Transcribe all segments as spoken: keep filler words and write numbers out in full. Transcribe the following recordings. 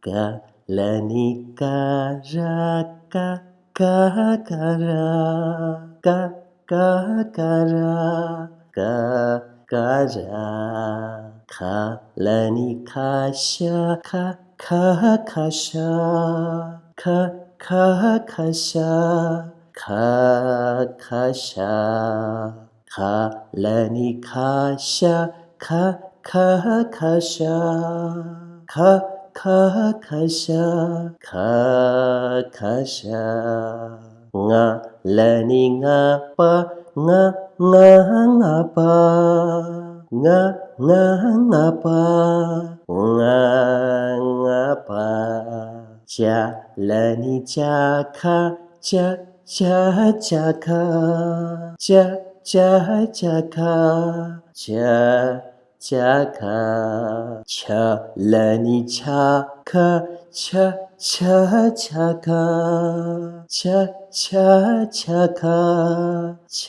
ག་ལ་ནི་ཀ་ར་ཀ། ཀ་ཀ་ར། ཀ་ཀ་ཀ་ར། ཀ་ཀ་ར། ཁ་ལ་ནི་ཁ་ཤ། ཁ་ཁ་ཁ་ཤ། ཁ་ཁ་ཁ་ཤ། ཁ་ཁ་ཤ། ཁ་ལ་ནི་ཁ་ཤ། ཁ་ཁ་ཁ་ཤ། ཁ་ཁ་ཁ་ཤ། ཁ་ཁ་ཤ། ང་ལ་ནི་ང་པ། ང་ང་ང་པ། ང་ང་ང་པ། ང་ང་པ། ཅ་ལ་ནི་ཅ་ཁ། ཅ་ཅ་ཅ་ཁ། ཅ་ཅ་ཅ་ཁ། ཅ་ཅ་ཁ། ཆ་ལ་ནི་ཆ་ཁ། ཆ་ཆ་ཆ་ཁ། ཆ་ཆ་ཆ་ཁ། ཆ་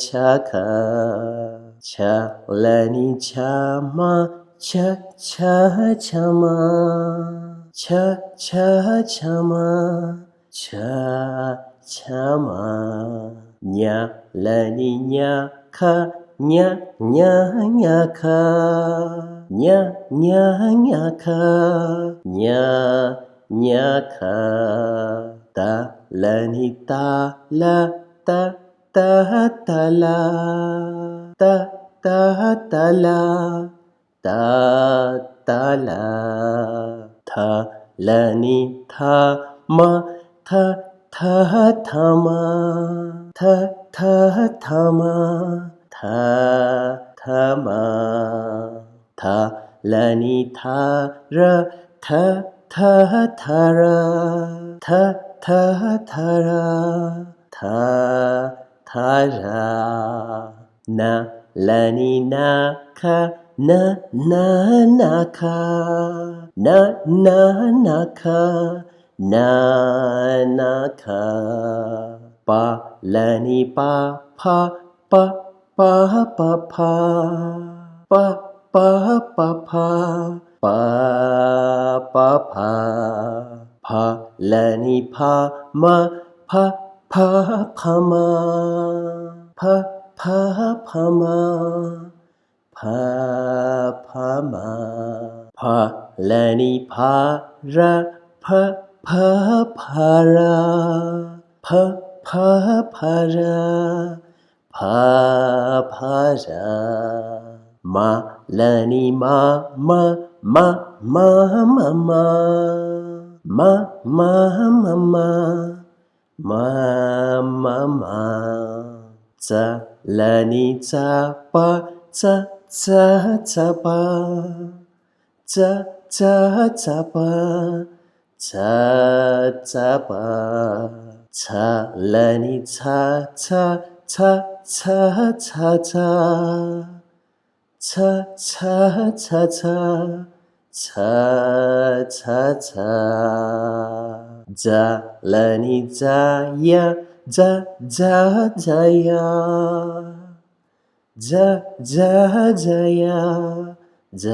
ཆ་ཁ། ཆ་ལ་ནི་ཆ་མ། ཆ་ཆ་ཆ་མ། ཆ་ཆ་ཆ་མ། ཆ་ཆ་མ། ཉ་ལ་ནི་ཉ་ཁ། ཉ་ཉ་ཉ་ཁ། ཉ་ཉ་ཉ་ཁ། ཉ་ཉ་ཁ། ཏ་ལ་ནི་ཏ་ལ། ཏ་ཏ་ཏ་ལ། ཏ་ཏ་ཏ་ལ། ཏ་ཏ་ལ། ཐ་ལ་ནི་ཐ་མ། ཐ་ཐ་ཐ་མ། ཐ་ཐ་ཐ་མ། ཐ་ཐ་མ། ཐ་ལ་ནི་ཐ་ར། ཐ་ཐ་ཐ་ར། ཐ་ཐ་ཐ་ར། ཐ་ཐ་ར། ན་ལ་ནི་ན་ཁ། ན་ན་ན་ཁ། ན་ན་ན་ཁ། ན་ན་ན་ཁ། པ་ལ་ནི་པ་ཕ། པ་པ་པ་ཕ། པ་པ་པ་ཕ། པ་པ་ཕ། ཕ་ལ་ནི་ཕ་མ། ཕ་ཕ་ཕ་མ། ཕ་ཕ་ཕ་མ། ཕ་ཕ་མ། ཕ་ལ་ནི་ཕ་ར། ཕ་ཕ་ཕ་ར། ཕ་ཕ་ཕ་ར། ཕ་ཕ་ར། མ་ལ་ནི་མ་མ། མ་མ་མ་མ། མ་མ་མ་མ། མ་མ་མ། ཙ་ལ་ནི་ཙ་པ། ཙ་ཙ་ཙ་པ། ཙ་ཙ་ཙ་པ། ཙ་ཙ་པ། ཚ་ལ་ནི་ཚ་ཚ། ཚ་ཚ་ཚ་ཚ། ཚ་ཚ་ཚ་ཚ། ཚ་ཚ་ཚ། ཛ་ལ་ནི་ཛ་ཡ། ཛ་ཛ་ཛ་ཡ། ཛ་ཛ་ཛ་ཡ། ཛ་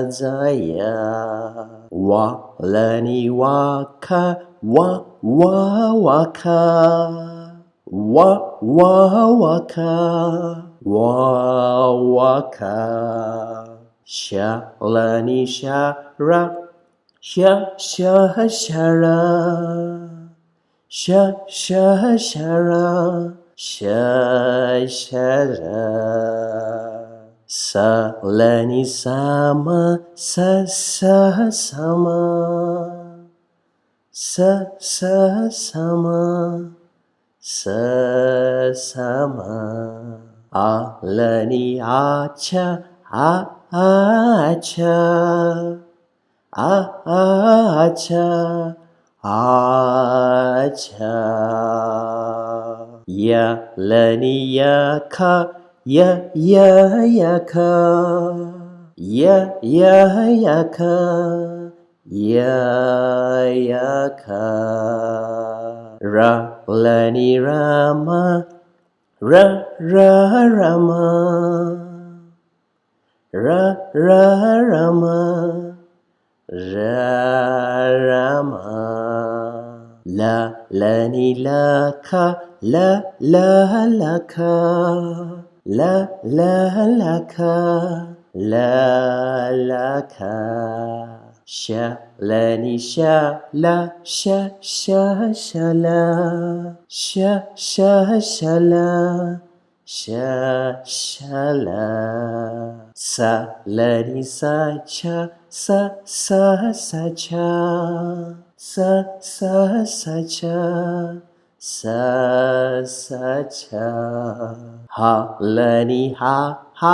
ཛ་ཡ། ཝ་ལ་ནི་ཝ་ཁ། ཝ་ཝ་ཝ་ཁ། ཝ་ཝ་ཝ་ཁ། ཝ་ཝ་ཁ། ཤ་ལ་ནི་ཤ་ར། ཤ་ཤ་ཤ་ར། ཤ་ཤ་ཤ་ར། ཤ་ཤ་ར། ས་ལ་ནི་ས་མ། ས་ས་ས་མ། ས་ས་ས་མ། ས་ས་མ། ཨ་ལ་ནི་ཨ་ཆ། ཨ་ཨ་ཨ་ཆ། ཨ་ཨ་ཨ་ཆ། ཨ་ཆ། ཡ་ལ་ནི་ཡ་ཁ། ཡ་ཡ་ཡ་ཁ། ཡ་ཡ་ཡ་ཁ། ཡ་ཡ་ཁ། ར་ལ་ནི་ར་མ། ར་ར་ར་མ། ར་ར་ར་མ། ར་ར་མ། ལ་ལ་ནི་ལ་ཁ། ལ་ལ་ལ་ཁ། ལ་ལ་ལ་ཁ། ལ་ལ་ཁ། ཤ་ལ་ནི་ཤ་ལ། ཤ་ཤ་ཤ་ལ། ཤ་ཤ་ཤ་ལ། ཤ་ཤ་ལ། ས་ལ་ནི་ས་ཆ། ས་ས་ས་ཆ། ས་ས་ས་ཆ། ས་ས་ཆ། ཧ་ལ་ནི་ཧ། ཧ་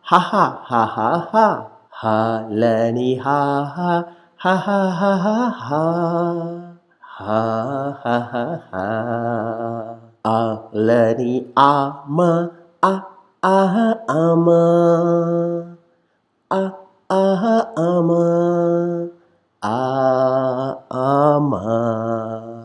ཧ་ཧ་ཧ་ཧ། ཧ་ལ་ནི་ཧ་ཧ། ཧ་ཧ་ཧ་ཧ་ཧ། ཧ་ཧ་ཧ་ཧ། ཨ་ལ་ནི་ཨ་མ། ཨ་ཨ་ཨ་མ། ཨ་ཨ་ཨ་མ། ཨ་ཨ་མ།